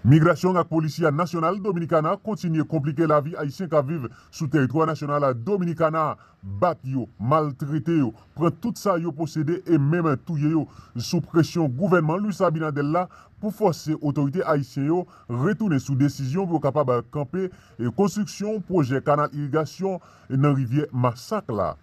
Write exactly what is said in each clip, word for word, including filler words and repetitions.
Migrasyon ak Polisia Nasyonal Dominikana kontinye konplike lavi Ayisyen k ap viv sou teritwa nasyonal Dominikana, bat yo, maltrete yo, pran tout sa yo posede e menm touye yo sou presyon gouvènman Luis Abinader la pou fòse otorite ayisyen yo retounen sou desizyon pou yo kapab kanpe e konstriksyon pwojè kanal irigasyon nan rivyè Masak la.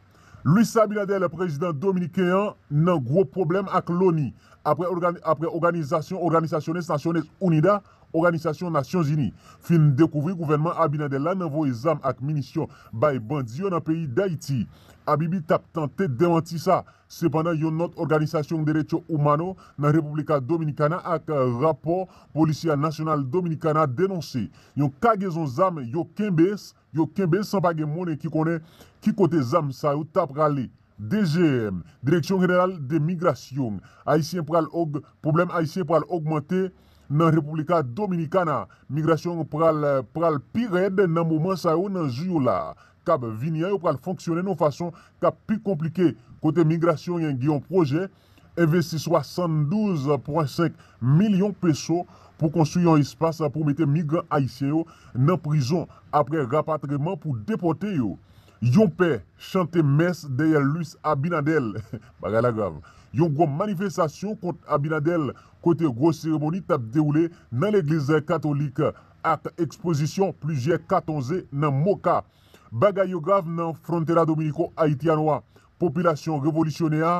Luis Abinader, prezidan dominiken an, nan gwo pwoblèm ak loni, apre ògani-, apre òganizasyon Organizaciones Naciones Unida, Òganizasyon Nasyonzini, fin dekouvri gouvènman Abinader la nan voye zam ak minisyon bay bandi yo nan peyi Dayiti. Abibi t ap tante demanti sa. Sepandan, yon nòt Òganizasyon Derecho Humano nan República Dominicana ak rapò Policía Nacional Dominicana denonse yon kagezon zam yo kenbe, yo kenbe san pa gen moun ki konnen ki kote zam sa yo ta prale. D G M, Direksyon Jeneral de Migrasyon, Ayisyen pral og-, pwoblèm Ayisyen pral ogmante nan República Dominicana. Migrasyon pral, pral pi rèd nan moman sa yo, nan jou yo la k ap vini an, yo pral fonksyone nan yon fason k ap pi konplike, kote migrasyon gen yon pwojè envesti swasanndouz pwen senk milyon peso pou konstwi yon espas pou mete migran ayisyen yo nan prizon apre rapatriman pou depòte yo. Yon pè chante mès dèyè Luis Abinader. Bagay la grav. Yon gwo manifestasyon kont Abinader, kote gwo seremoni t ap dewoule nan legliz katolik ak ekspozisyon plizyè katonze nan Moca. Bagay yo grav nan Frontera Dominico Haitiano a. Popilasyon revolisyonè a,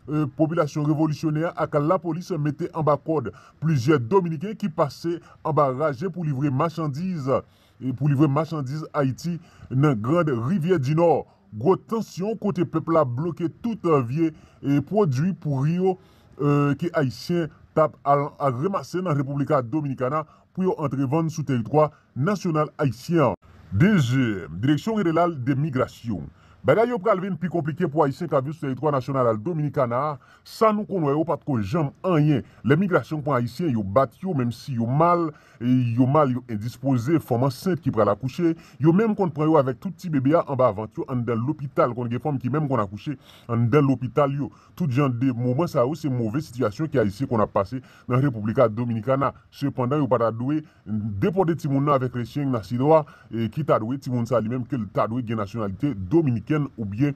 e, popilasyon revolisyonè a ak lapolis mete anba kòd plizyè Dominiken ki pase anba raje pou livre machandiz, e, pou livre machandiz Ayiti nan Grand Rivière du Nord. Gwo tansyon kote pèp la bloke tout, e, vye, e, pwodui pouri yo, e, ke Ayisyen t ap al, al ranmase nan República Dominicana pou yo antre vann sou teritwa nasyonal ayisyen an. D G M, Direksyon Jeneral de Migrasyon. Bagay yo pral vin pi konplike pou Ayisyen k ap viv sou teritwa nasyonal Dominikana a. Sa nou konn wè yo pa t ko janm anyen. Lè migrasyon pran Ayisyen, yo bat yo, menm si yo mal, e yo mal, yo endispoze, fanm ansent ki pral akouche, yo menm konn pran yo avèk tout ti bebe a anba vant yo anndan lopital. Konn gen fanm ki menm konn akouche anndan lopital yo. Tout jan de moman sa yo, se move sitiyasyon ke Ayisyen konn ap pase nan República Dominicana. Sepandan, yo pa ta dwe depòte timoun nan avèk le chien nacido a, e ki ta dwe, timoun sa li menm, ke l ta dwe gen nasyonalite dominikèn oubyen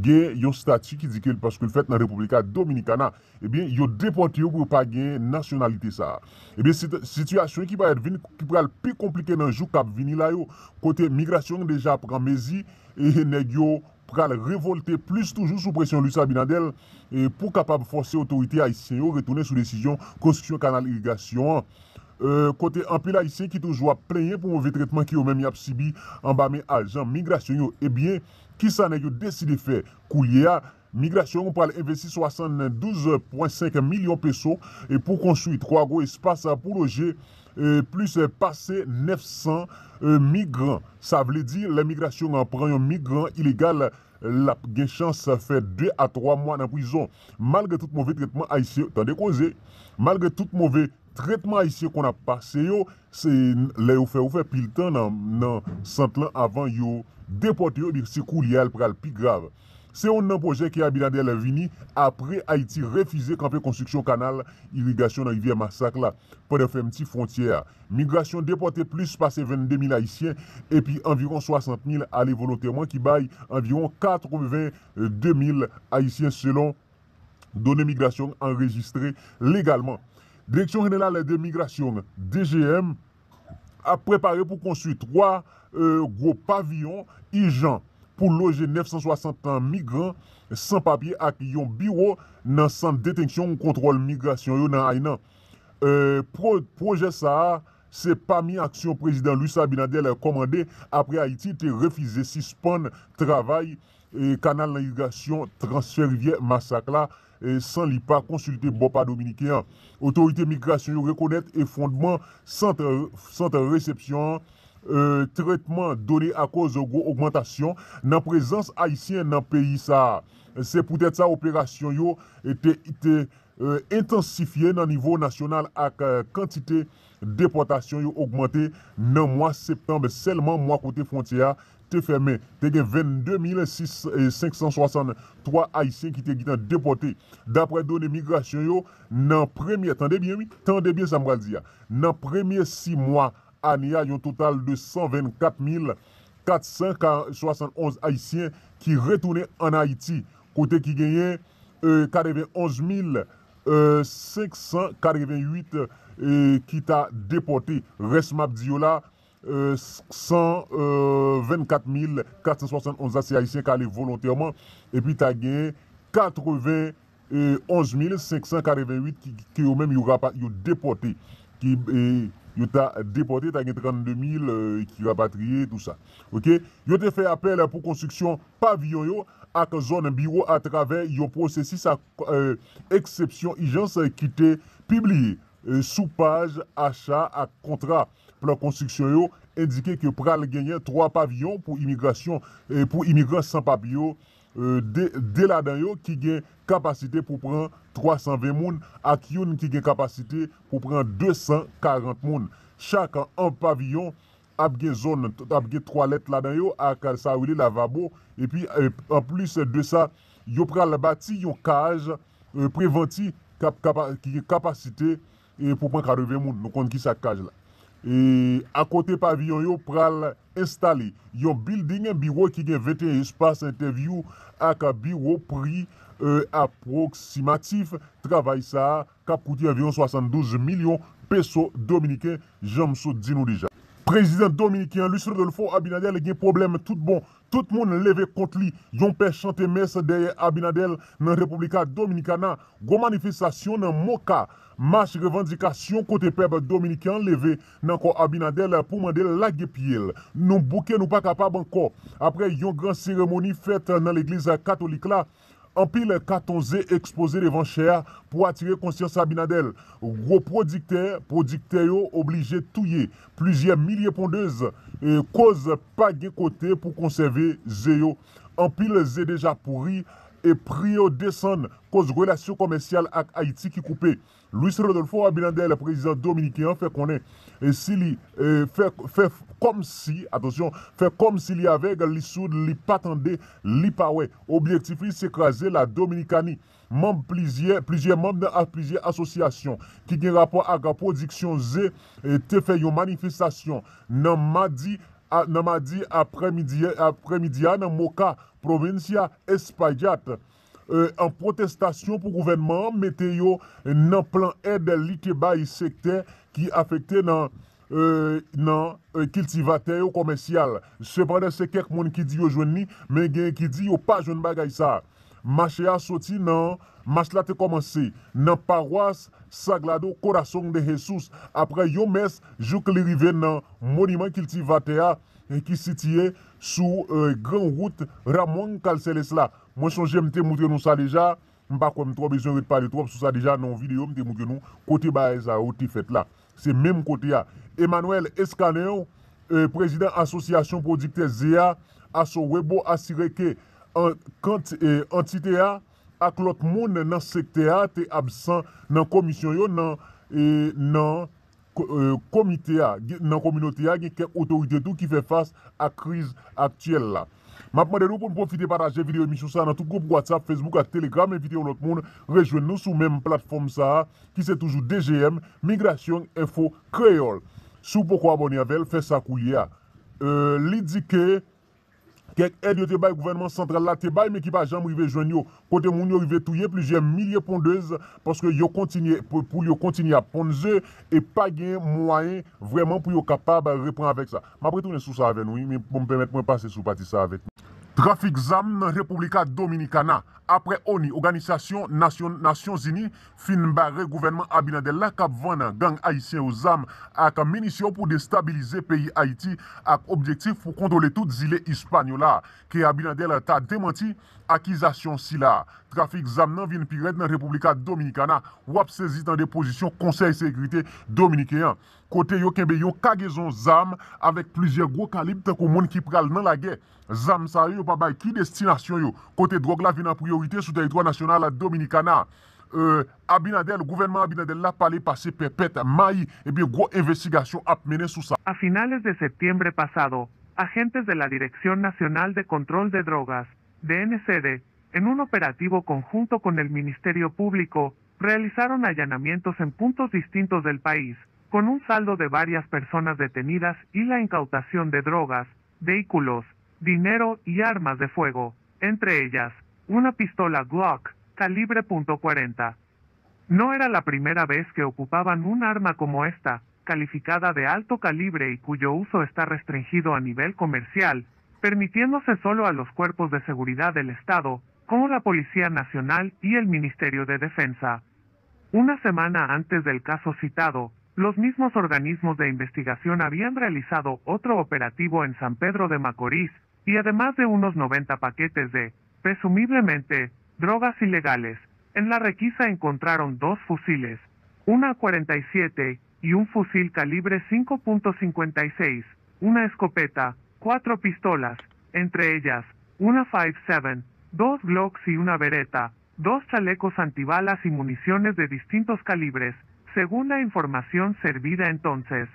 gen yon stati ki di ke l, paske l fèt nan República Dominicana. Ebyen, yo depòte yo pou yo pa gen nasyonalite sa a. Ebyen, sit-, sitiyasyon ki parèt vin, ki pral pi konplike nan jou k ap vini la yo, kote migrasyon deja pran mezi, e nèg yo pral revòlte plis toujou sou presyon Luis Abinader, e pou kapab fòse otorite ayisyen yo retounen sou desizyon konstriksyon kanal irigasyon an. E, kote anpil Ayisyen ki toujou ap plenyen pou move tretman ke yo menm y ap sibi anba men ajan migrasyon yo, ebyen, kisa nèg yo deside fè koulye a? Migrasyon pral envesti swasanndouz pwen senk milyon peso, e pou konstwi twa gwo espas pou loje, e, plis pase nèf san, e, migran. Sa vle di, lè migrasyon an pran yon migran ilegal, l ap gen chans fè de a twa mwa nan prizon. Malgre tout move tretman Ayisyen, tande koze, malgre tout move tretman Ayisyen konn ap pase yo, se lè yo fè yo fè pil tan nan, nan sant lan avan yo depòte yo, ebyen se koulye a l pral pi grav. Se youn nan pwojè ke Abinader vini apre Ayiti refize kanpe konstriksyon kanal irigasyon nan rivyè Masak la pandan fèmti fwontyè a. Migrasyon depòte plis pase vennde mil Ayisyen epi anviwon swasant mil ale volontèman ki bay anviwon katreven de mil Ayisyen selon done migrasyon anrejistre legalman. Direksyon Jeneral de Migrasyon, D G M, ap prepare pou konstwi twa, e, gwo paviyon ijan pou loje nèf san swasant migran san papye ak yon biwo nan sant detenksyon kontwòl migrasyon yo nan Aynan. E, pwo-, pwojè sa a se pami aksyon Prezidan Luis Abinader kòmande apre Ayiti te refize sispann travay, e, kanal nan irigasyon transfè rivyè Masak la, e, san li pa konsilte bò pa dominiken an. Otorite migrasyon yo rekonèt efwondman sant, sant resepsyon an, e, tretman done akoz gwo ogmantasyon nan prezans ayisyen nan peyi sa a. Se poutèt sa operasyon yo, e, te, te, e, entansifye nan nivo nasyonal ak, e, kantite depòtasyon yo ogmante nan mwa septanm sèlman, mwa kote fwontyè a te fèmen, te gen vennde mil sis, e, senk san swasanntwa Ayisyen ki te gentan depòte. Daprè done migrasyon yo, nan premyè, tande byen wi, tande byen sa m pral di a. Nan premye sis mwa ane a, yon total de san vennkat mil kat san swasann onz Ayisyen ki retounen ann Ayiti, kote ki genyen, e, katrevenonz mil, e, senk san katrevenwit, e, ki ta depòte. Rès m ap di yo la, e, san, e, vennkat mil kat san swasann onz la, se Ayisyen k ale volontèman, epi ta gen katreven, e, onz mil senk san katrevenwit ki, ki yo menm yo rapa-, yo depòte. Ki, e, yo ta depòte, ta gen trannde mil, e, ki rapatriye, tou sa. Oke? Yo te fè apèl pou konstriksyon paviyon yo ak zòn biwo atravè yon pwosesis ak, e, eksepsyon ijans ki te pibliye, e, sou paj acha ak kontra. Plan konstriksyon yo endike ke pral genyen twa paviyon pou imigrasyon, e, pou imigran san papye yo, e, de, de ladan yo ki gen kapasite pou pran twa san ven moun ak youn ki gen kapasite pou pran de san karant moun. Chak an paviyon ap gen zòn, ap gen twalèt ladan yo ak sa yo rele lavabo. Epi, e, anplis de sa, yo pral bati yon kaj, e, prevanti k ap kapa-, ki gen kapasite, e, pou pran katreven moun. Nou konn ki sa k kaj la. E, akote paviyon yo pral enstale yon bilding biwo ki gen venteyen espas entèvyou ak biwo pri, e, apwoksimatif. Travay sa a k ap koute anviwon swasanndouz milyon peso dominiken, jan m sot di nou deja. Prezidan dominiken an, Luis Rodolfo Abinader, gen pwoblèm tout bon. Tout moun leve kont li. Yon pè chante mès dèyè Abinader nan República Dominicana. Gwo manifestasyon nan Moca. Mach revandikasyon kote pèp dominiken an leve nan kò Abinader pou mande l lage pye l. Nou bouke, nou pa kapab ankò. Apre yon gran seremoni fèt nan legliz katolik la, anpil katon ze ekspoze devan chè a pou atire konsyans Abinader. Gwo pwodiktè, pwodiktè yo oblije touye plizyè milye pondez, e, koz pa gen kote pou konsève ze yo. Anpil ze deja pouri e pri yo desann koz relasyon komèsyal ak Ayiti ki koupe. Luis Rodolfo Abinader, prezidan dominiken an, fè konnen, e, si li, e, fè, fè kòmsi, atansyon, fè kòmsi li avèg, li soud, li pa tande, li pa wè. Objektif li se kraze la Dominikani. Manm plizyè, plizyè manm nan a-, plizyè asosyasyon ki gen rapò ak pwodiksyon ze, e, te fè yon manifestasyon nan madi a, nan madi aprèmidi, aprèmidi a nan Moca, Provincia Espaillat, e, an pwotestasyon pou gouvènman an mete yo nan plan èd li te bay sektè ki afekte nan, e, nan, e, kiltivatè yo komèsyal. Sepandan, se kèk moun ki di yo jwenn li, men gen ki di yo pa jwenn bagay sa a. Mache a soti nan, mach la te kòmanse nan pawas Sagrado Corazón de Jesús, apre yon mès, jouk li rive nan moniman kiltivatè a, e, ki sitiye sou, e, gran wout Ramon Carceles la. Mwen sonje m te moutre nou sa deja, m pa kwè m twò bezwen ret pale twòp sou sa deja, nan yon videyo m te moutre nou kote bagay sa yo te fèt la. Se menm kote a. Emmanuel Escaneo, e, prezidan asosyasyon pwodiktè ze a, Aso Webo, asire ke an-, kant-, e, antite a ak lòt moun nan sektè a te absan nan komisyon yo, nan, e, nan ko-, e, komite a, gen, nan kominote a, gen kèk otorite tou ki fè fas ak kriz aktyèl la. M ap mande nou pou n pwofite pataje videyo emisyon sa a nan tout gwoup WhatsApp, Facebook ak Telegram. Envite yon lòt moun rejwenn nou sou menm platfòm sa a, ki se toujou D G M, Migrasyon Enfo Kreyòl. Si w poko abòne avè l, fè sa koulye a. E, li di ke kèk èd yo te bay gouvènman santral la te bay, men ki pa janm rive jwenn yo. Kote moun yo rive touye plizyè milye pondez paske yo kontinye, pou, pou yo kontinye ap ponn ze e pa gen mwayen vrèman pou yo kapab reprann avèk sa. M ap retounen sou sa avè nou, wi, men bon, pèmèt mwen pase sou pati sa avèk nou. Trafik zam nan República Dominicana. Apre ONI, Òganizasyon Nasyon, Nasyon Zini, fin bare gouvènman Abinader la k ap vann gang ayisyen yo zam ak minisyon pou destabilize peyi Ayiti ak objektif pou kontwole tout zile Ispanyola, ke Abinader ta demanti akizasyon sila. Trafik zam nan vin pi rèd nan República Dominicana. W ap sezi tande pozisyon Konsèy Sekirite dominiken an, kote yo kenbe yon kagezon zam avèk plizyè gwo kalib tankou moun ki pral nan lagè. Zam sa yo, yo pa bay ki destinasyon yo, kote dwòg la vin an priyorite sou tèritwa nasyonal Dominikana. E, Abinader, gouvènman Abinader la pale pase pèpèt, mayi, ebyen gwo envestigasyon ap mennen sou sa. A finales de septiembre pasado, Agentes de la Dirección Nacional de Control de Drogas, D N C D, en un operativo conjunto con el Ministerio Público, realizaron allanamientos en puntos distintos del país, con un saldo de varias personas detenidas y la incautación de drogas, vehículos, dinero y armas de fuego, entre ellas, una pistola Glock, calibre punto cuarenta. No era la primera vez que ocupaban un arma como esta, calificada de alto calibre y cuyo uso está restringido a nivel comercial, permitiéndose solo a los cuerpos de seguridad del Estado, como la Policía Nacional y el Ministerio de Defensa. Una semana antes del caso citado, los mismos organismos de investigación habían realizado otro operativo en San Pedro de Macorís, y además de unos noventa paquetes de, presumiblemente, drogas ilegales, en la requisa encontraron dos fusiles, una cuarenta y siete y un fusil calibre cinco punto cincuenta y seis, una escopeta, cuatro pistolas, entre ellas, una cinco siete, dos Glocks y una Beretta, dos chalecos antibalas y municiones de distintos calibres, según la información servida entonces.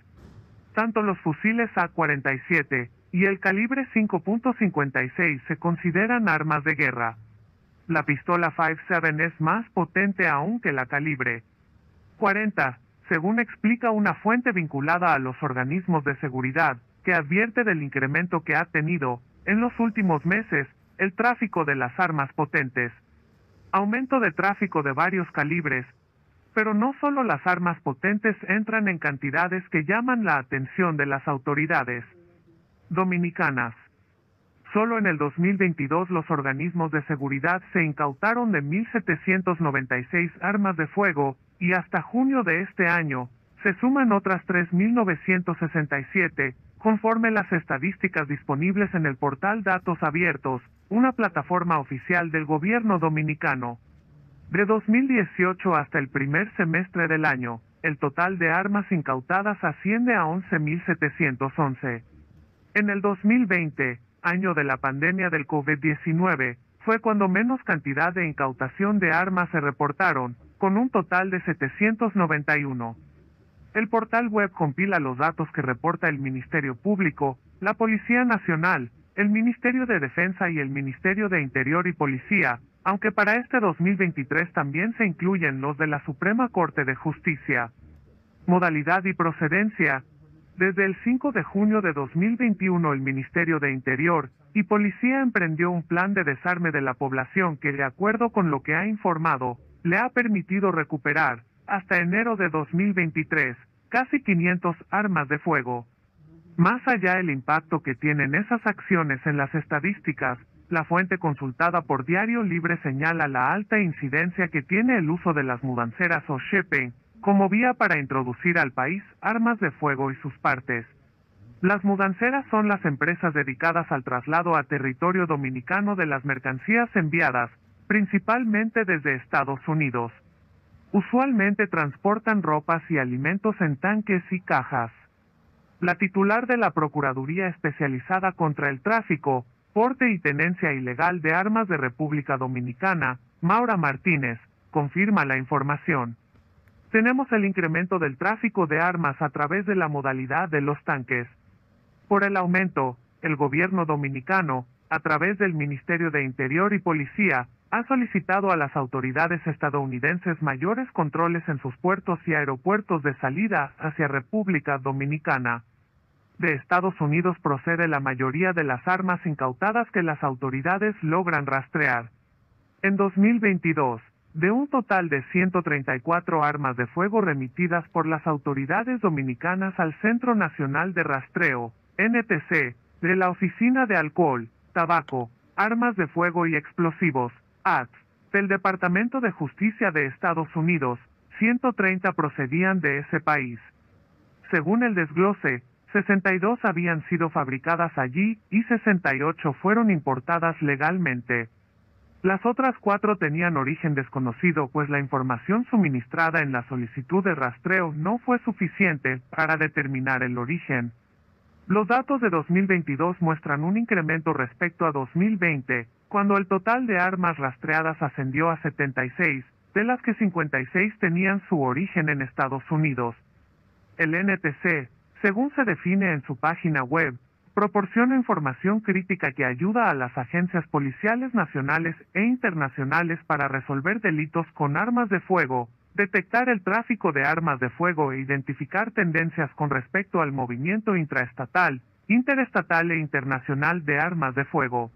Tanto los fusiles A cuarenta y siete y el calibre cinco punto cincuenta y seis se consideran armas de guerra. La pistola cinco siete es más potente aún que la calibre cuarenta, según explica una fuente vinculada a los organismos de seguridad, que advierte del incremento que ha tenido, en los últimos meses, el tráfico de las armas potentes. Aumento de tráfico de varios calibres, pero no solo las armas potentes entran en cantidades que llaman la atención de las autoridades dominicanas. Solo en el dos mil veintidós los organismos de seguridad se incautaron de mil setecientos noventa y seis armas de fuego, y hasta junio de este año, se suman otras tres mil novecientos sesenta y siete, conforme las estadísticas disponibles en el portal Datos Abiertos, una plataforma oficial del gobierno dominicano. De dos mil dieciocho hasta el primer semestre del año, el total de armas incautadas asciende a once mil setecientos once. En el dos mil veinte, año de la pandemia del COVID diecinueve, fue cuando menos cantidad de incautación de armas se reportaron, con un total de setecientos noventa y uno. El portal web compila los datos que reporta el Ministerio Público, la Policía Nacional, el Ministerio de Defensa y el Ministerio de Interior y Policía, aunque para este dos mil veintitrés también se incluyen los de la Suprema Corte de Justicia. Modalidad y procedencia. Desde el cinco de junio de dos mil veintiuno el Ministerio de Interior y Policía emprendió un plan de desarme de la población que, de acuerdo con lo que ha informado, le ha permitido recuperar, hasta enero de dos mil veintitrés, casi quinientas armas de fuego. Más allá del impacto que tienen esas acciones en las estadísticas, la fuente consultada por Diario Libre señala la alta incidencia que tiene el uso de las mudanceras o shipping como vía para introducir al país armas de fuego y sus partes. Las mudanceras son las empresas dedicadas al traslado a territorio dominicano de las mercancías enviadas, principalmente desde Estados Unidos. Usualmente transportan ropas y alimentos en tanques y cajas. La titular de la Procuraduría Especializada contra el Tráfico, Porte y Tenencia Ilegal de Armas de República Dominicana, Maura Martínez, confirma la información. Tenemos el incremento del tráfico de armas a través de la modalidad de los tanques. Por el aumento, el gobierno dominicano, a través del Ministerio de Interior y Policía, ha solicitado a las autoridades estadounidenses mayores controles en sus puertos y aeropuertos de salida hacia República Dominicana. De Estados Unidos procede la mayoría de las armas incautadas que las autoridades logran rastrear. En dos mil veintidós, de un total de ciento treinta y cuatro armas de fuego remitidas por las autoridades dominicanas al Centro Nacional de Rastreo, N T C, de la Oficina de Alcohol, Tabaco, Armas de Fuego y Explosivos, A T S, del Departamento de Justicia de Estados Unidos, ciento treinta procedían de ese país. Según el desglose, sesenta y dos habían sido fabricadas allí y sesenta y ocho fueron importadas legalmente. Las otras cuatro tenían origen desconocido, pues la información suministrada en la solicitud de rastreo no fue suficiente para determinar el origen. Los datos de dos mil veintidós muestran un incremento respecto a dos mil veinte, cuando el total de armas rastreadas ascendió a setenta y seis, de las que cincuenta y seis tenían su origen en Estados Unidos. El N T C, según se define en su página web, proporciona información crítica que ayuda a las agencias policiales nacionales e internacionales para resolver delitos con armas de fuego, detectar el tráfico de armas de fuego e identificar tendencias con respecto al movimiento intraestatal, interestatal e internacional de armas de fuego.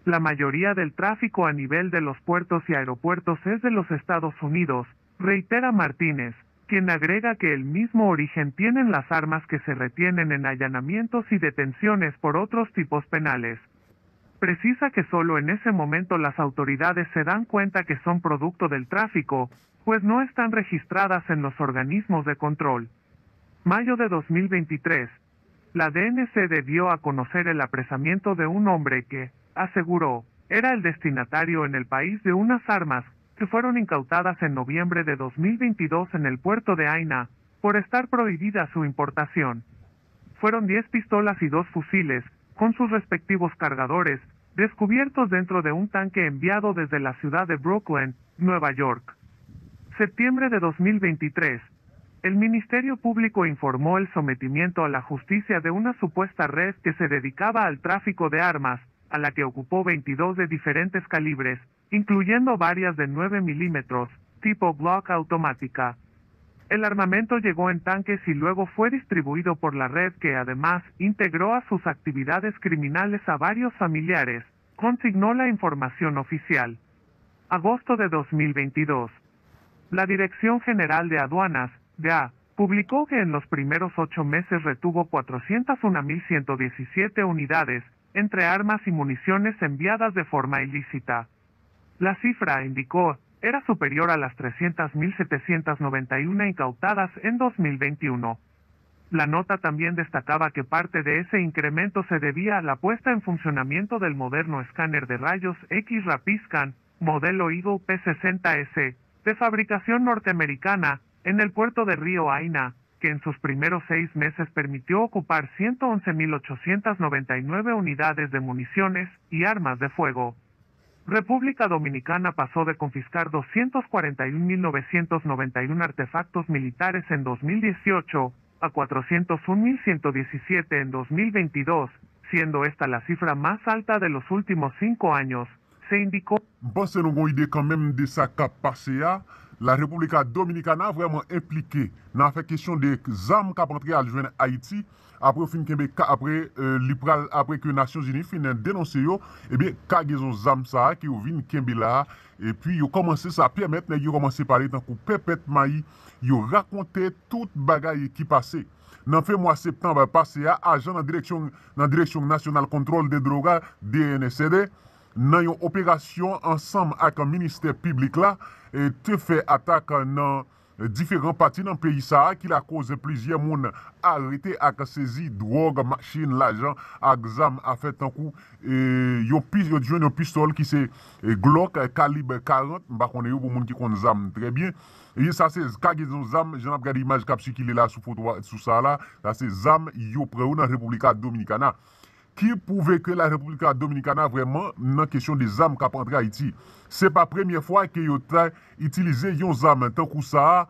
La mayoría del tráfico a nivel de los puertos y aeropuertos es de los Estados Unidos, reitera Martínez, quien agrega que el mismo origen tienen las armas que se retienen en allanamientos y detenciones por otros tipos penales. Precisa que solo en ese momento las autoridades se dan cuenta que son producto del tráfico, pues no están registradas en los organismos de control. Mayo de dos mil veintitrés, la D N C D dio a conocer el apresamiento de un hombre que, aseguró, era el destinatario en el país de unas armas que fueron incautadas en noviembre de dos mil veintidós en el puerto de Aina, por estar prohibida su importación. Fueron diez pistolas y dos fusiles, con sus respectivos cargadores, descubiertos dentro de un tanque enviado desde la ciudad de Brooklyn, Nueva York. Septiembre de dos mil veintitrés, el Ministerio Público informó el sometimiento a la justicia de una supuesta red que se dedicaba al tráfico de armas, a la que ocupó veintidós de diferentes calibres, incluyendo varias de nueve milímetros, tipo Glock automática. El armamento llegó en tanques y luego fue distribuido por la red que además integró a sus actividades criminales a varios familiares, consignó la información oficial. Agosto de dos mil veintidós. La Dirección General de Aduanas, dea, publicó que en los primeros ocho meses retuvo cuatrocientas una mil ciento diecisiete unidades, entre armas y municiones enviadas de forma ilícita. La cifra, indicó, era superior a las trescientas mil setecientas noventa y una incautadas en dos mil veintiuno. La nota también destacaba que parte de ese incremento se debía a la puesta en funcionamiento del moderno escáner de rayos X Rapiscan, modelo Eagle P sesenta S, de fabricación norteamericana, en el puerto de Río Haina, que en sus primeros seis meses permitió ocupar ciento once mil ochocientas noventa y nueve unidades de municiones y armas de fuego. República Dominicana pasó de confiscar doscientos cuarenta y un mil novecientos noventa y un artefactos militares en dos mil dieciocho a cuatrocientos un mil ciento diecisiete en dos mil veintidós, siendo esta la cifra más alta de los últimos cinco años, se indicó. M panse nou gon ide kanmenm de sa k ap pase a. La República Dominicana vrèman enplike nan afè kesyon de zam k ap antre al jwenn Ayiti. Apre yo fin kenbe ka, apre li pral, apre ke Nasyonzini fin denonse yo, ebyen kagezon zam sa a ke yo vin kenbe la a, epi yo kòmanse, sa pèmèt nèg yo kòmanse pale tankou pèpèt mayi, yo rakonte tout bagay ki pase. Nan fen mwa septanm pase a, ajan nan direksyon nan Direksyon Nasyonal Kontwòl de Dwoga, D N S D, nan yon operasyon ansanm ak ministè piblik la, te fè atak nan diferan pati nan peyi sa a ki lakoz plizyè moun arete ak sezi dwòg, machin, lajan ak zam afè tankou yon pi, yo jwenn yon pistòl ki se Glock kalib karant, m pa konnen yo pou moun ki konn zam trè byen. E sa se kagezon zam, jan n ap gade imaj k ap sikile la sou foto sou sa la, sa se zam yo pran yo nan República Dominicana. Ki pwouve ke la República Dominicana vrèman nan kesyon de zam k ap antre Ayiti. Se pa premye fwa ke yo ta itilize yon zam tankou sa a,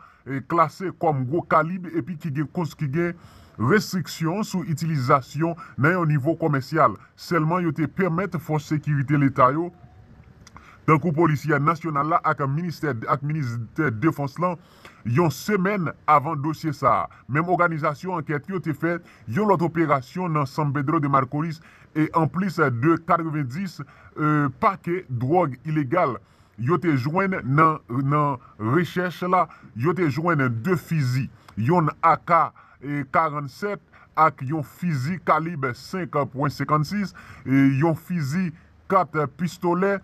klase kòm gwo kalib epi ki gen ki gen restriksyon sou itilizasyon nan yon nivo kòmèsyal. Sèlman yo te pèmèt fòs sekirite leta yo, tankou Polisya Nasyonal la ak ministè ak Ministè Defans lan, yon semèn avan dosye sa a. Menm òganizasyon ankèt yo te fè yon lòt operasyon nan San Pedro de Macorís e anplis de katrevenndis pake dwòg ilegal yo te jwenn nan nan rechèch la, yo te jwenn de fizi, yonn A K karannsèt ak yon fizi kalib senk pwen senkannsis, yon fizi kat pistolè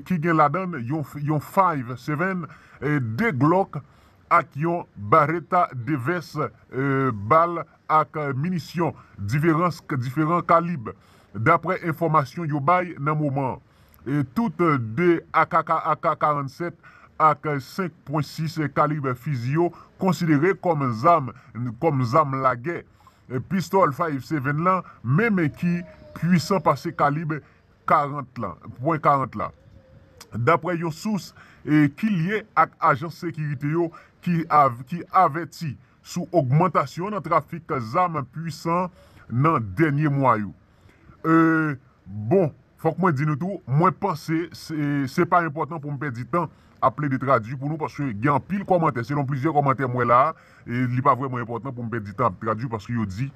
ki gen ladan l yon five seven, de Glock ak yon Beretta de vès, bal ak minisyon diferan diferan kalib. Daprè enfòmasyon yo bay nan moman an, tout de A K A K karannsèt ak senk pwen sis kalib fizi yo konsidere kòm zam kòm zam lagè. Pistòl five seven lan menm ki pwisan pase kalib karant lan, pwen karant la. Daprè yon sous ki lye ak ajans sekirite yo ki avèti sou ogmantasyon nan trafik zam pwisan nan dènye mwa yo. euh, bon, fòk mwen di nou tou, mwen panse se, se pa enpòtan pou m pèdi tan ap plede tradui pou nou, paske gen anpil kòmantè, selon plizyè kòmantè m wè la, e li pa vrèman enpòtan pou m pèdi tan ap tradui, paske yo di,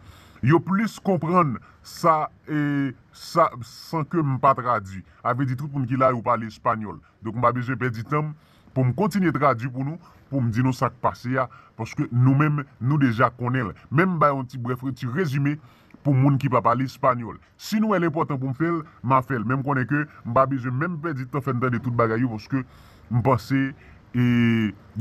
yo plis konprann sa, e sa, san ke m pa tradui. A vle di, tout moun ki la, yo pale espanyòl. Donk, m pa bezwen pèdi tan m pou m kontinye tradui pou nou, pou m di nou sa k pase a, paske nou menm, nou deja konnen l. Men m bay yon ti brèf, ti rezime pou moun ki pa pale espanyòl. Si nou wè l enpòtan pou m fè l, m a fè l. Men m konnen ke m pa bezwen menm pèdi tan fè n tande tout bagay yo, paske m panse, e,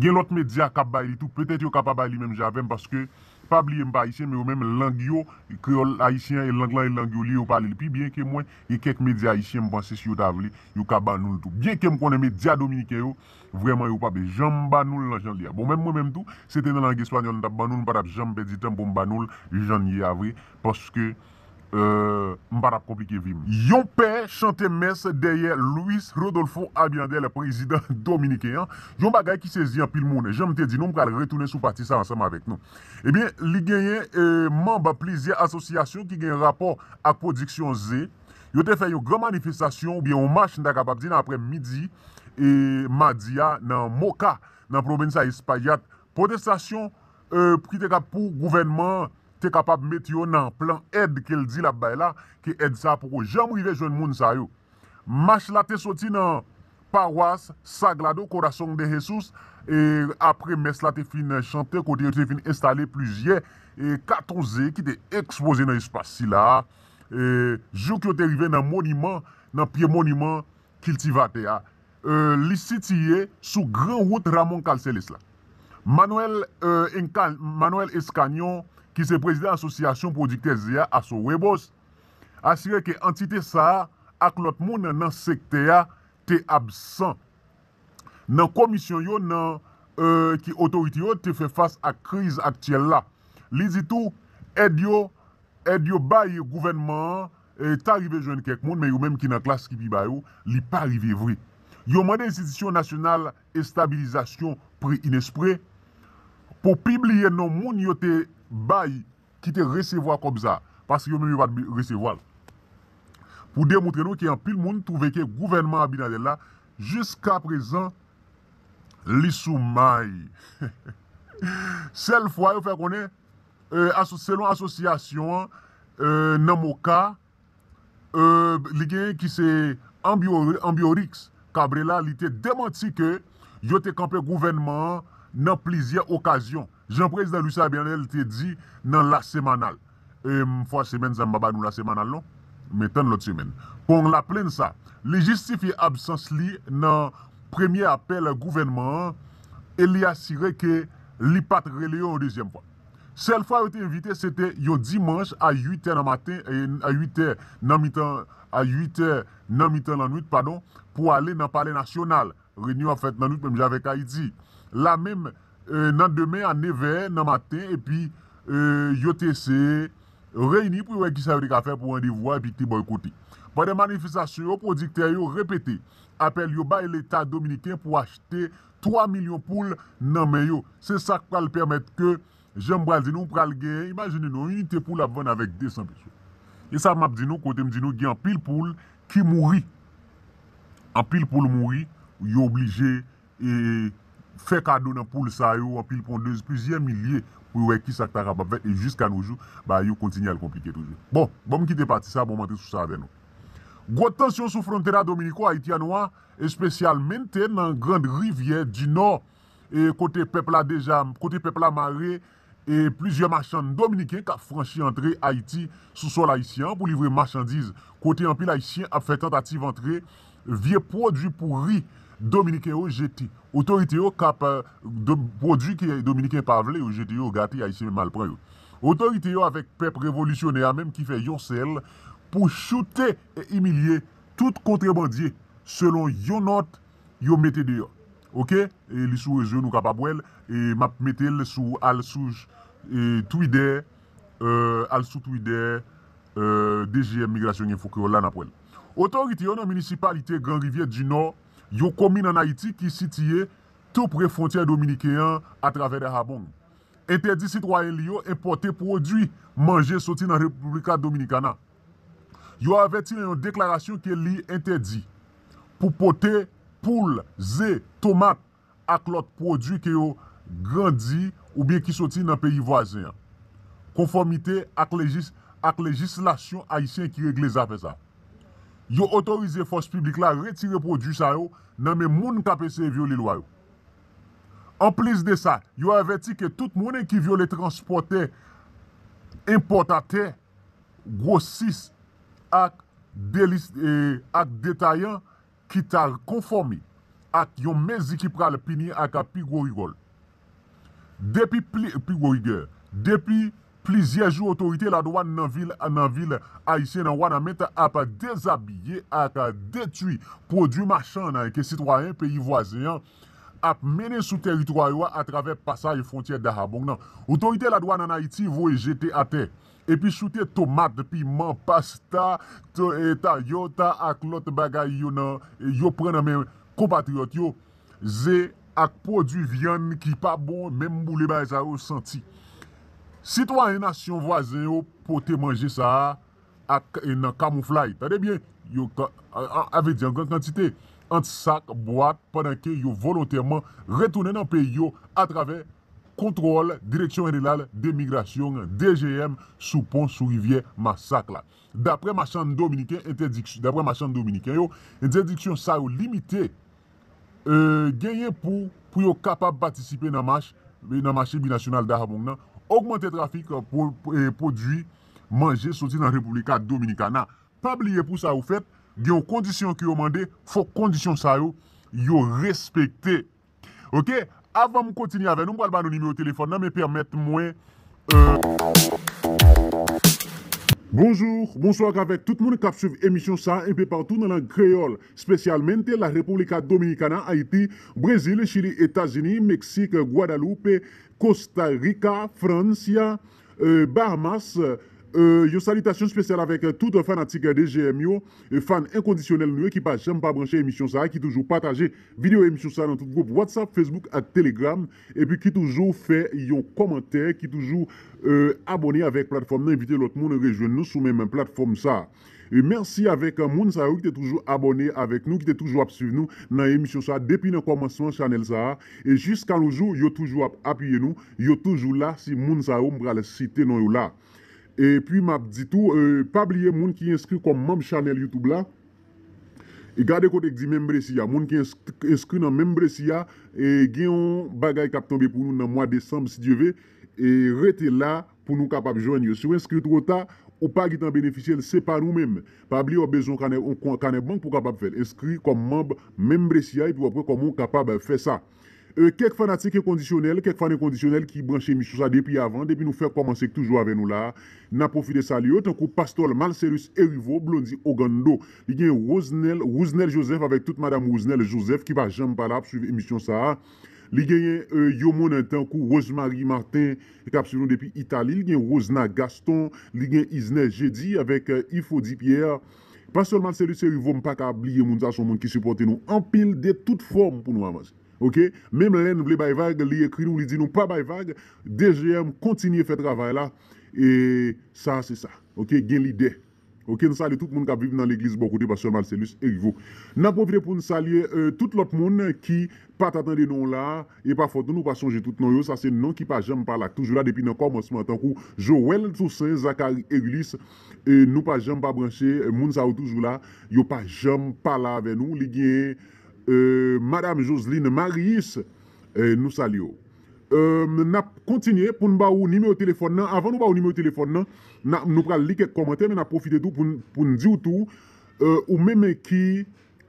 gen lòt medya k ap bay li tou. Petèt yo ka pa bay li menm jan avè m, paske pa bliye m pa ayisyen, men yo menm lang yo, kreyòl ayisyen an, e lang lan e lang yo li, yo pale l pi byen ke mwen. Gen kèk medya ayisyen, m panse si yo ta vle, yo ka ban nou l tou. Byenke m konnen medya dominiken yo, vrèman, yo p ap janm ban nou l nan jan l ye a. Bon, menm mwen menm tou, se te nan lang espanyòl m t ap ban nou l, m pa t ap janm pèdi tan m pou m ban nou l jan l ye a vre, paske, euh, m pa t ap konplike vi m. Yon pè chante mès dèyè Luis Rodolfo Abinader, prezidan dominiken an, yon bagay ki sezi anpil moun. Jan m te di nou, m pral retounen sou pati sa ansanm avèk nou. Ebyen, li genyen, eh, manm plizyè asosyasyon ki gen rapò ak pwodiksyon ze. Yo te fè yon gran manifestasyon oubyen yon mach, m ta kapab di, nan aprè midi, eh, madi a, nan Moca, nan pwovens a Espaillat. Pwotestasyon, eh, ki te kap pou gouvènman an te kapab met yo nan plan èd ke l di l ap bay la, ke èd sa a poko janm rive jwenn moun sa yo. Mach la te soti nan pawas Sagrado Corazón de Jesús, e apre mès la te fin chante, kote yo te fin enstale plizyè, e katon ze ki te ekspoze nan espas sila a, e jouk yo te rive nan moniman, nan pye moniman kiltivatè a. E, li sitiye sou gran wout Ramon Carceles la. Manuel, e, Enca-, Manuel Escañón, ki se prezidan asosyasyon pwodiktè ze a, Asohuevos, asire ke antite sa a ak lòt moun nan sektè a te absan nan komisyon yo nan, e, ki otorite yo te fè fas ak kriz aktyèl la. Li di tou, èd yo, èd yo bay gouvènman an, e, ta rive jwenn kèk moun, men yo menm ki nan klas ki pi ba yo, li pa rive vre. Yo mande enstitisyon nasyonal estabilizasyon pri inespre pou pibliye non moun yo te bay ki te resevwa kòb sa a, paske yo menm yo pa t resevwa l. Pou demontre nou ke anpil moun twouve ke gouvènman Abinader la, jiskaprezan, li sou may. Sèl fwa yo fè konnen, e, aso-, selon asosyasyon an, e, nan Moca, e, li genyen ki se Ambiori-, Ambiorix Cabrera, li te demanti ke yo te kanpe gouvènman an nan plizyè okazyon. Jan prezidan Luis Abinader te di nan La Semanal. E, m, fwa semèn sa, m pa ba nou La Semanal non. Men tann lòt semèn. Con la prensa, li jistifye absans li nan premye apèl gouvènman an e li asire ke li pa t rele yo yon dezyèm fwa. Sèl fwa yo te envite, se te yon dimanch a uit è nan maten, e, a uit è nan mitan, a uit è nan mitan lannwit, padon, pou ale nan Palè Nasyonal. Reyinyon ap fèt nan nwit menm jan avèk Ayiti. La menm, e, nan demen a nèf è nan maten, epi, e, yo te eseye reyini pou yo wè kisa yo te ka fè pou randevou a, epi ki te bòykote. Pandan manifestasyon yo, pwodiktè yo repete apèl yo bay Leta dominiken pou achte twa milyon poul nan men yo. Se sa k pral pèmèt ke, jan m pral di nou, pral gen, imajine nou, yon inite poul ap vann avèk de san peso. E sa m ap di nou, kote m di nou, gen anpil poul ki mouri. Anpil poul mouri, yo oblije, e, fè kado nan poul sa yo, anpil pondez, plizyè milye, pou yo wè kisa k ta kapab fèt, e jiska no jou, bagay yo kontinye al konplike toujou. Bon, bon, m kite pati sa, bon, m antre sou sa avè nou. Gwo tansyon sou frontera Dominico Haitiano a, espesyalmente nan Grand Rivière du Nord, e kote pèp la deja, kote pèp la mare, e plizyè machann dominiken k ap franchi antre Ayiti sou sòl ayisyen an pou livre machandiz, kote anpil Ayisyen ap fè tantativ antre vye pwodui pouri dominiken yo jete. Otorite yo k ap, e, do-, pwodui ke dominiken pa vle, yo jete yo, gate, Ayisyen menm al pran yo. Otorite yo avèk pèp revolisyonè a menm ki fè yon sèl pou choute e imilye tout kontrebandye, selon yon nòt yo mete deyò. Oke? E li sou rezo, nou kapab wè l. E m ap mete l sou, al sou, e, Twitter, e, al sou Twitter, e, D G M Migrasyon Enfo Kreyòl la, n ap wè l. Otorite yo nan minisipalite Gran Rivyè di Nò, yon komin ann Ayiti ki sitiye tou pre fwontyè dominiken an atravè Dajabón, entèdi sitwayen li yo enpòte pwodui manje soti nan República Dominicana. Yo avèti nan yon deklarasyon ke li entèdi pou pote poul, ze, tomat ak lòt pwodui ke yo grandi oubyen ki soti nan peyi vwazen an, konfòmite ak lejis-, ak lejislasyon ayisyen ki regle zafè sa. Yo otorize fòs piblik la retire pwodui sa yo nan men moun k ap eseye vyole lwa yo. Anplis de sa, yo avèti ke tout moun ki vyole transpòtè, enpòtatè, gwosis ak delis-, e, ak detayan ki ta konfòme ak yon mezi ki pral pini ak pi gwo rigòl. Depi pli, pi gwo rigè. Depi plizyè jou otorite ladwàn nan vil, nan vil ayisyen nan Wanament ap dezabiye ak detwi pwodui machann ke sitwayen peyi vwazen an ap mennen sou tèritwa yo a atravè pasaj fwontyè Dahabong nan. Otorite ladwàn ann Ayiti voye jete atè epi choute tomat, piman, pasta, to-, e, tayota ak lòt bagay yo nan, yo pran nan men konpatriyòt yo, ze ak pwodui vyann ki pa bon, menm boule bagay sa yo santi. Sitwayen nasyon vwazen yo pote manje sa a ak, e, nan kamouflay. Tande byen, yo ka-, a, a, a vle di an gran kantite, ant sak, bwat, pandan ke yo volontèman retounen nan peyi yo atravè kontwòl Direksyon Jeneral de Migrasyon, D G M, sou pon sou rivyè Masak la. Daprè machann dominiken, entèdiksyon, daprè machann dominiken yo, entèdiksyon sa yo limite, e, genyen pou, pou yo kapab patisipe nan mach, nan mache binasyonal Dajabong nan, ogmante trafik, e, pwo-, e, pwodui manje soti nan República Dominicana. Pa bliye pou sa yo fèt, gen yon kondisyon ke yo mande, fòk kondisyon sa yo, yo respekte. Oke, avan m kontinye avè nou, m pral ba nou nimewo telefòn nan, men pèmèt mwen, e, Bonjou, bonswa avèk tout moun k ap swiv emisyon sa a enpe patou nan lang kreyòl, espesyalmente la República Dominicana, Ayiti, Brezil, Chili, Etazini, Meksik, Gwadalope, Kosta Rika, Frans, e, Bahamas. E, yon salitasyon espesyal avèk tout fanatik D G M yo, e, fan enkondisyonèl nou yo ki pa janm pa branche emisyon sa a, ki toujou pataje videyo emisyon sa a nan tout gwoup WhatsApp, Facebook ak Telegram, epi ki toujou fè yon kòmantè, ki toujou, e, abòne avèk platfòm nan, envite lòt moun rejwenn nou sou menm platfòm sa a. E mèsi avèk, e, moun sa yo ki te toujou abòne avèk nou, ki te toujou ap swiv nou nan emisyon sa a depi nan kòmansman chanèl sa a. E jiska nos jours, yo toujou ap apiye nou, yo toujou la, se moun sa yo m pral site non yo la. Epi m ap di tou, e, pa bliye moun ki enskri kòm manm chanèl YouTube la, e gade kote k di membresy a. Moun ki ensk-, enskri nan membresy a, e gen yon bagay k ap tonbe pou nou nan mwa desanm, si Dye ve, e rete la pou nou kapab jwenn yo. Si w enskri twò ta, ou pa gentan benefisye l, se pa nou menm. Pa bliye w ap bezwen yon kanè, yon kon-, kanè bank pou w kapab fè l. Enskri kòm manm membresy a, epi w ap wè kòman w kapab fè sa. E, kèk fanatik enkondisyonèl, kèk fan enkondisyonèl ki branche emisyon sa depi avan, depi nou fè kòmanse k toujou avè nou la a, n ap pwofite salye yo, tankou Pastò Marcellus Erivo, Blondy Ogando, li gen Rosnel, Rosnel Joseph avèk tout madanm Rosnel Joseph ki pa janm pa la ap swiv emisyon sa a. Li genyen, e, yon moun tankou Rosemary Martin k ap swiv nou depi Itali, li gen Rosna Gaston, li gen Isner Jedi avèk, e, Ifodi Pierre. Pastè Marcellus Erivo, m pa ka bliye moun sa, se yon moun ki sipòte nou anpil de tout fòm pou nou avanse. Oke? Menm lè n vle bay vag, li ekri nou, li di nou pa bay vag, D G M kontinye fè travay la. E sa, se sa. Oke? Gen lidè. Oke? Nou salye tout moun k ap viv nan legliz bò kote Pastè Marcellus Erivo. N ap pwofite pou n salye, e, tout lòt moun ki pa ta tande non la, e pa fòt nou, nou pa sonje tout non yo. Sa se non ki pa janm pa la, k toujou la depi nan kòmansman, tankou Joël Toussaint, Zacharie Erilus, e nou pa janm pa branche, e moun sa yo toujou la, yo pa janm pa la avè nou. Li gen, e, Madam Joseline Marius, e nou salye w. E, n ap kontinye pou n ba ou nimewo telefòn nan. Avan nou ba ou nimewo telefòn nan, n a, nou pral li kèk kòmantè, men n ap pwofite tou pou n, pou n di w tou, e, ou menm ki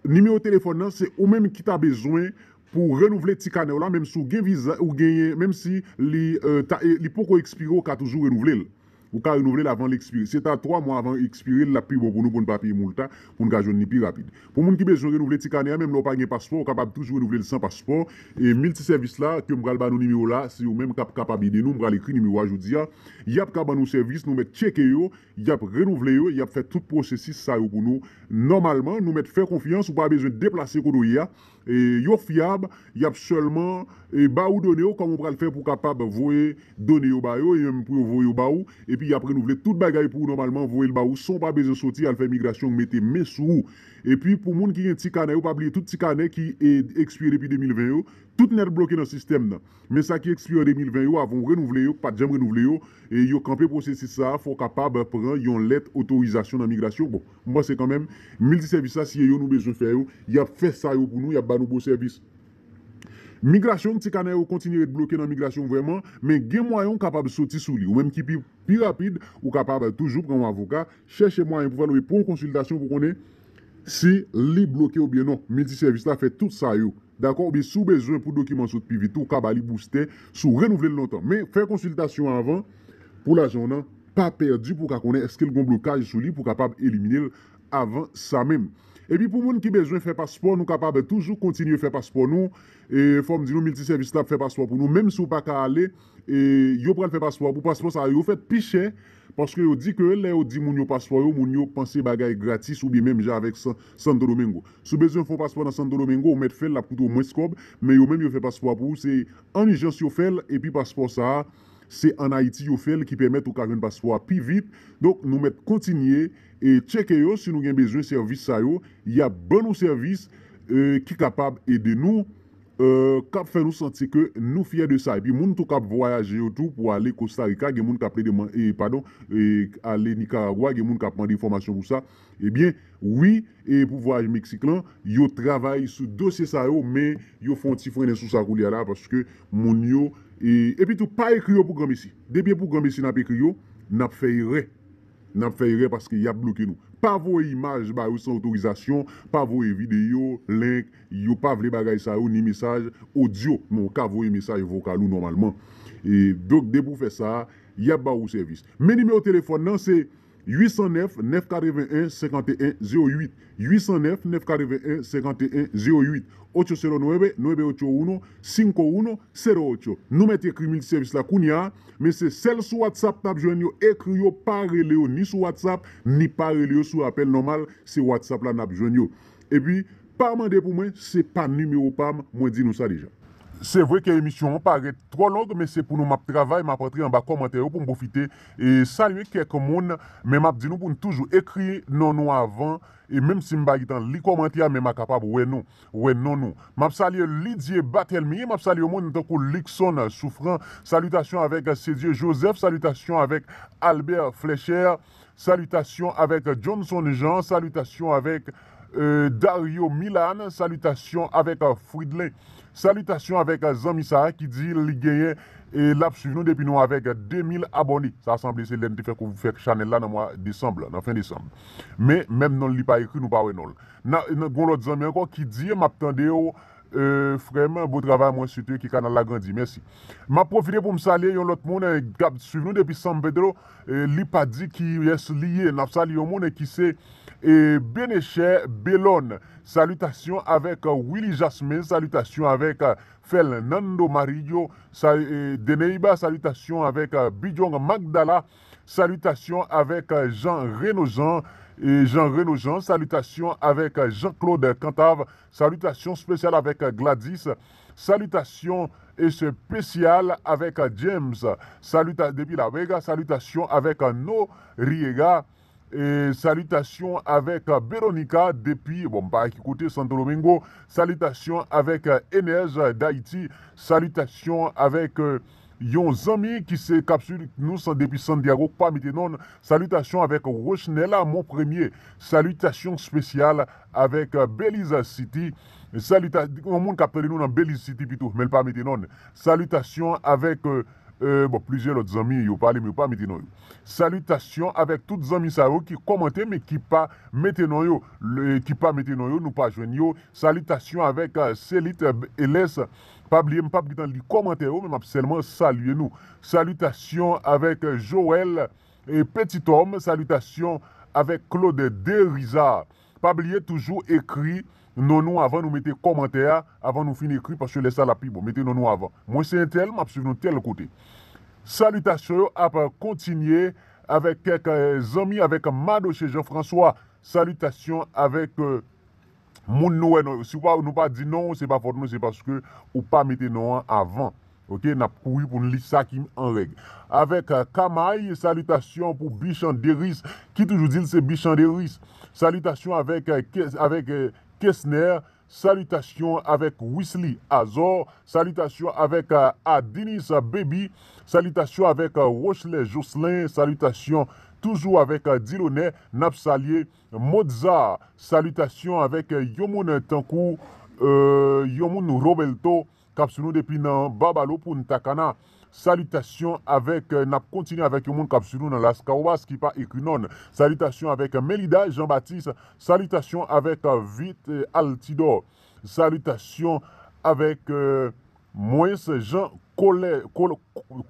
nimewo telefòn nan, se ou menm ki ta bezwen pou renouvle ti kanè w la, menm si w gen viza, ou genyen, menm si li, e, ta, e, li poko ekspire, ou ka toujou renouvle l. Ou ka renouvle l avan l ekspire. Se ta twa mwa avan ekspire, l ap pi bon pou nou, pou n pa peye moulta, pou n ka jwenn li pi rapid. Pou moun ki bezwen renouvle ti kanè a, menm lè w pa gen paspò, ou kapab toujou renouvle l san paspò. E miltisèvis la, ke m pral ba nou nimewo la, se yo menm k ap kapab ede nou, m pral ekri nimewo a jodi a. Y ap ka ban nou sèvis, nou mèt tcheke yo, y ap renouvle yo, y ap fè tout pwosesis sa yo pou nou. Nòmalman, nou mèt fè konfyans, ou pa bezwen deplase kote w ye a. e, yo fyab, y ap sèlman, e, ba ou done yo, kòman w pral fè pou w kapab voye done yo ba yo, e menm pou yo voye yo ba ou, epi y ap renouvle tout bagay pou ou nòmalman, voye l ba ou, san w pa bezwen soti al fè migrasyon, mete men sou ou. Epi pou moun ki gen ti kanè yo, pa bliye tout ti kanè ki, e, ekspire depi de mil ven yo, tout nèt bloke nan sistèm nan. Men sa ki ekspire an de mil ven yo, avan w renouvle yo, ki pa t janm renouvle yo, e yo kanpe pwosesis sa a, fò w kapab pran yon lèt otorizasyon nan migrasyon. Bon, m panse kanmenm, miltisèvis la, si e yo nou bezwen fè yo, y ap fè sa yo pou nou, y ap ba nou bon sèvis. Migrasyon, ti kanè yo kontinye ret bloke nan migrasyon vrèman, men gen mwayen w kapab soti sou li. Ou menm ki pi, pi rapid, ou kapab toujou pran yon avoka, chèche mwayen pou fè l, ou pran yon konsiltasyon pou konnen si li bloke oubyen non. Miltisèvis la fè tout sa yo. Dakò? Oubyen si w bezwen pou dokiman sot pi vit, ou ka ba li boustè si w renouvle l lontan. Men fè konsiltasyon avan pou lajan w nan pa pèdi pou w ka konnen èske l gon blokaj sou li pou w kapab elimine l avan sa menm. Epi pou moun ki bezwen fè paspò, nou kapab toujou kontinye fè paspò nou. E fò m di nou, miltisèvis la ap fè paspò pou nou. Menm si w pa ka ale, e yo pral fè paspò pou paspò sa yo fèt pi chè. Paske yo di ke lè yo di moun yo paspò yo, moun yo panse bagay gratis oubyen menm jan avèk San- Santo Domingo. Si w bezwen fè yon paspò nan Santo Domingo, ou mèt fè l, l ap koute w mwens kòb, men yo menm yo fè paspò a pou ou, se an ijans yo fè l, epi paspò sa a, se ann Ayiti yo fè l, ki pèmèt ou ka jwenn paspò a pi vit. Donk, nou mèt kontinye e tcheke yo, si nou gen bezwen sèvis sa yo, y ap ban nou sèvis, e, ki kapab ede nou, e, k ap fè nou santi ke nou fyè de sa. Epi moun tou k ap vwayaje yo tou pou ale Costa Rica, gen moun k ap plede man- e, padon, e, ale Nicaragua, gen moun k ap mande enfòmasyon pou sa. Ebyen, wi, e pou vwayaj Meksik lan, yo travay sou dosye sa yo, men yo fè yon ti frennen sou sa koulye a la, paske moun yo, e, epi tou, pa ekri yo pou granmesi. Depi e pou granmesi n ap ekri yo, n ap fè erè. N ap fè erè paske y ap bloke nou. Pa voye imaj ba yo san otorizasyon, pa voye videyo, link, yo pa vle bagay sa yo, ni mesaj odyo, men w ka voye mesaj vokal ou nòmalman. E, donk, depi w fè sa, y ap ba ou sèvis. Men nimewo telefòn nan, se uit san nèf, nèf katreven en, senkanteyen, zewo uit. Uit san nèf, nèf katreven en, senkanteyen, zewo uit. Ocho sero nueve, nueve ocho uno, cinco uno cero ocho. Nou mèt ekri miltisèvis la kounye a, men se sèl sou WhatsApp n ap jwenn yo. Ekri yo, pa rele yo ni sou WhatsApp, ni pa rele yo sou apèl nòmal, se WhatsApp la n ap jwenn yo. Epi, pa mande pou mwen, se pa nimewo pa m, mwen di nou sa deja. Se vre ke emisyon an parèt twò long, men se pou nou m ap travay, m ap antre anba kòmantè yo pou m pwofite e salye kèk moun, men m ap di nou pou n toujou ekri non nou avan, e menm si m pa gentan li kòmantè a, men m a kapab wè nou, wè non nou. M ap salye Lidye Batelmi, m ap salye yon moun tankou Luckson Souffrant, salitasyon avèk Cédieu Joseph, salitasyon avèk Albert Flecher, salitasyon avèk Johnson Jean, salitasyon avèk, e, Dario Milan, salitasyon avèk, e, Fridlin, salitasyon avèk, e, zanmi sa a ki di li genyen, e, l ap swiv nou depi nou avèk de mil abòne. Sa sanble se lè n te fè kou fè chanèl la nan mwa desanm, nan fen desanm. Men, menm non l li pa ekri, nou pa wè non l. Nan, nan, gon lòt zanmi ankò ki di, m ap tande w, e, frè m, bon travay, mwen swete ke kanal la grandi. Mèsi. M ap pwofite pou m salye yon lòt moun, e, k ap swiv nou depi San Pedro, e, li pa di kiyès li ye. N ap salye yon moun, e, ki se, e, Benechè Belòn. Salitasyon avèk, e, Willy Jasmin, salitasyon avèk, e, Fernando Marillo, sa, e, Deneiba, salitasyon avèk, e, Bidjong Magdala, salitasyon avèk, e, Jean Reno Jean, e, Jean Reno Jean, salitasyon avèk, e, Jean-Claude Cantave, salitasyon espesyal avèk, e, Gladys, salitasyon espesyal avèk, e, James, salita, depi La Vega, salitasyon avèk, e, Noriega, e, salitasyon avèk, e, Veronica depi, bon, m pa ki kote, Santo Domingo, salitasyon avèk, e, Enes Dayiti, salitasyon avèk, e, yon zanmi ki se k ap swiv nou san, depi Santiago, k pa mete non l, salitasyon avèk Rochnel Mon Premye, salitasyon espesyal avèk, e, Belize City, salita, yon moun k ap tande nou nan Belize City pito, men l pa mete non l, salitasyon avèk, e, e, bon, plizyè lòt zanmi, yo pale, men yo pa mete non yo. Salitasyon avèk tout zanmi sa yo ki kòmante, men ki pa mete non yo. Le, ki pa mete non yo, nou pa jwenn yo. Salitasyon avèk, e, Selit, e, Eles. Pa bliye, m p ap gentan li kòmantè yo, men m ap sèlman salye nou. Salitasyon avèk, e, Joël, e, Petit Homme. Salitasyon avèk Claude Deriza. Pa bliye toujou ekri non nou avan nou mete kòmantè a, avan nou fin ekri, paske lè sa l ap pi bon. Mete non nou avan. Mwen se entèl, m ap swiv nou tèl kote. Salitasyon yo ap kontinye avèk kèk, e, zanmi, avèk Madoche Jean François. Salitasyon avèk, e, Moun nou wè non, si w pa, nou pa di non, se pa fòt nou, se paske ou pa mete non an avan. Ok, n ap kouri pou n li sa ki an règ. Avèk euh, Kamay, salitasyon pou Bichan Deris, ki toujou di l se Bichan Deris. Salitasyon avèk, euh, Kes- avèk euh, Kesner, salitasyon avèk Wisly Azor, salitasyon avèk euh, Adinis Baby, salitasyon avèk euh, Rochelet Jocelyn, salitasyon toujou avèk euh, Dilonè, n ap salye Mozart, salitasyon avèk euh, yon moun tankou euh, yon moun Roberto, k ap sou nou depi nan Babalo Punta Cana. Salitasyon avèk, euh, n ap kontinye avèk yon moun k ap sou nou nan Las Caobas ki pa ekri non. Salitasyon avèk Melida Jean Baptiste. Salitasyon avèk euh, Vit euh, Altidor. Salitasyon avèk euh, Mwens Jan Kolè, Kol-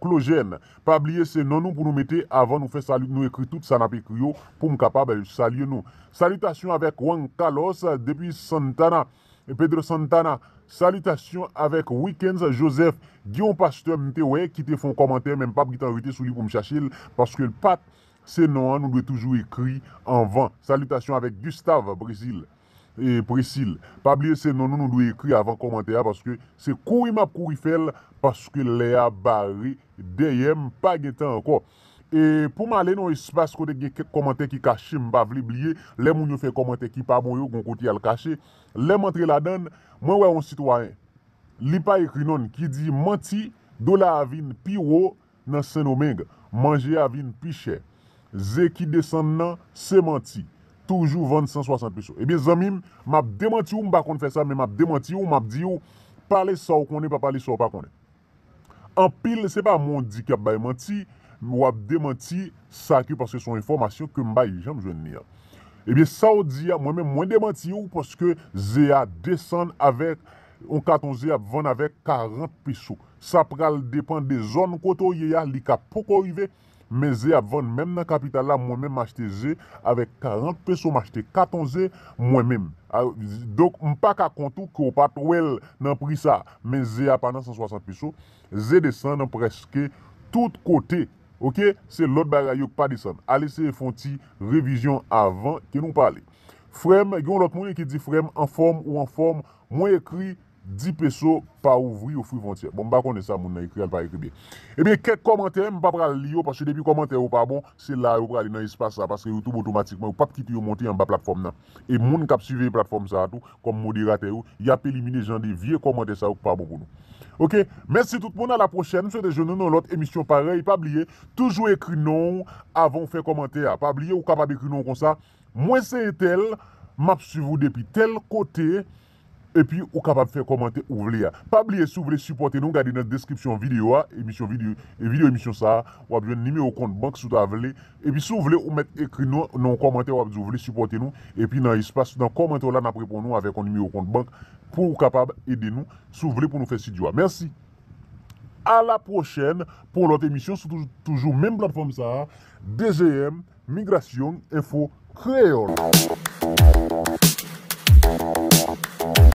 Klojèn. Pa bliye se non nou pou nou mete avan nou fè sali, nou ekri tout sa n ap ekri yo pou m kapab salye nou. Salitasyon avèk Juan Carlos depi Santana. Pedro Santana, salitasyon avèk Wickens Joseph. Gen yon pastè m te wè ki te fè yon kòmantè, men m p ap gentan rete sou li pou m chache l, paske l pa t se non an nou dwe toujou ekri anvan. Salitasyon avèk Gustave Brezil. E Presil. Pa bliye se non nou nou dwe ekri avan kòmantè a, paske se kouri m ap kouri fè l, paske lè a bare dèyè m, pa gen tan ankò. E pou m ale nan yon espas kote gen kèk kòmantè ki kache, m pa vle bliye, lè moun yo fè kòmantè ki pa bon yo, gon kote y al kache. Lè m antre ladan l, mwen wè yon sitwayen, li pa ekri non l, ki di manti, dola a vin pi wo nan Sendomeng, manje a vin pi chè. Ze ki desann nan, se manti. Toujou vann san swasant peso. Ebyen, zanmi m, m ap demanti w, m pa konn fè sa, men m ap demanti w, m ap di w, pale sa w konnen, pa pale sa w pa konnen. Anpil, se pa mwen w di k ap bay manti, w ap demanti sa ke paske se yon enfòmasyon ke m bay, jan m jwenn li an. Ebyen, sa w di a, mwen menm, mwen demanti w paske ze a desann avèk yon katon ze ap vann avèk karant peso. Sa pral depann de zòn kote w ye a, li ka poko rive, men ze ap vann menm nan kapital la, mwen menm m achte ze avèk karant peso, m achte katon ze mwen menm. A, donk, m pa ka kont ou ke w pa t wè l nan pri sa, men ze a pa nan san swasant peso, ze desann prèske tout kote. Ok, se lòt bagay yo k pa desann. Al eseye fè yon ti revizyon avan ke nou pale. Frè m, gen yon lòt moun ki di, frè m, anfòm ou anfòm, mwen ekri dis peso pa ouvri ofri fwontyè. Bon, m pa konnen sa moun nan ekri a, l pa ekri byen. Ebyen, kèk kòmantè, m pa pral li yo, paske depi kòmantè yo pa bon, se la yo prale nan espas la, paske YouTube otomatikman, yo p ap kite yo monte anba platfòm nan. E moun k ap siveye platfòm sa a tou, kòm moderatè yo, y ap elimine jan de vye kòmantè sa yo k pa bon pou nou. Ok, mèsi tout moun, a la pwochèn, m swete jwenn nou nan lòt emisyon parèy. Pa bliye, toujou ekri non w avan w fè kòmantè a. Pa bliye, ou kapab ekri non w konsa, mwen se entèl, m ap swiv ou depi tèl kote, epi ou kapab fè kòmantè ou vle a. Pa bliye, si w vle sipòte nou, gade nan deskripsyon videyo a, emisyon videyo, e videyo emisyon sa a, w ap jwenn nimewo kont bank si w ta vle. Epi si w vle, ou mèt ekri nou nan yon kòmantè, w ap di w vle sipòte nou. Epi nan espas, nan kòmantè w la, n ap reponn ou avèk yon nimewo kont bank pou w kapab ede nou, si w vle pou nou fè estidyo a. Mèsi. A la pwochèn pou yon lòt emisyon sou toujou, toujou menm platfòm sa a, D G M, Migrasyon Enfo Kreyòl.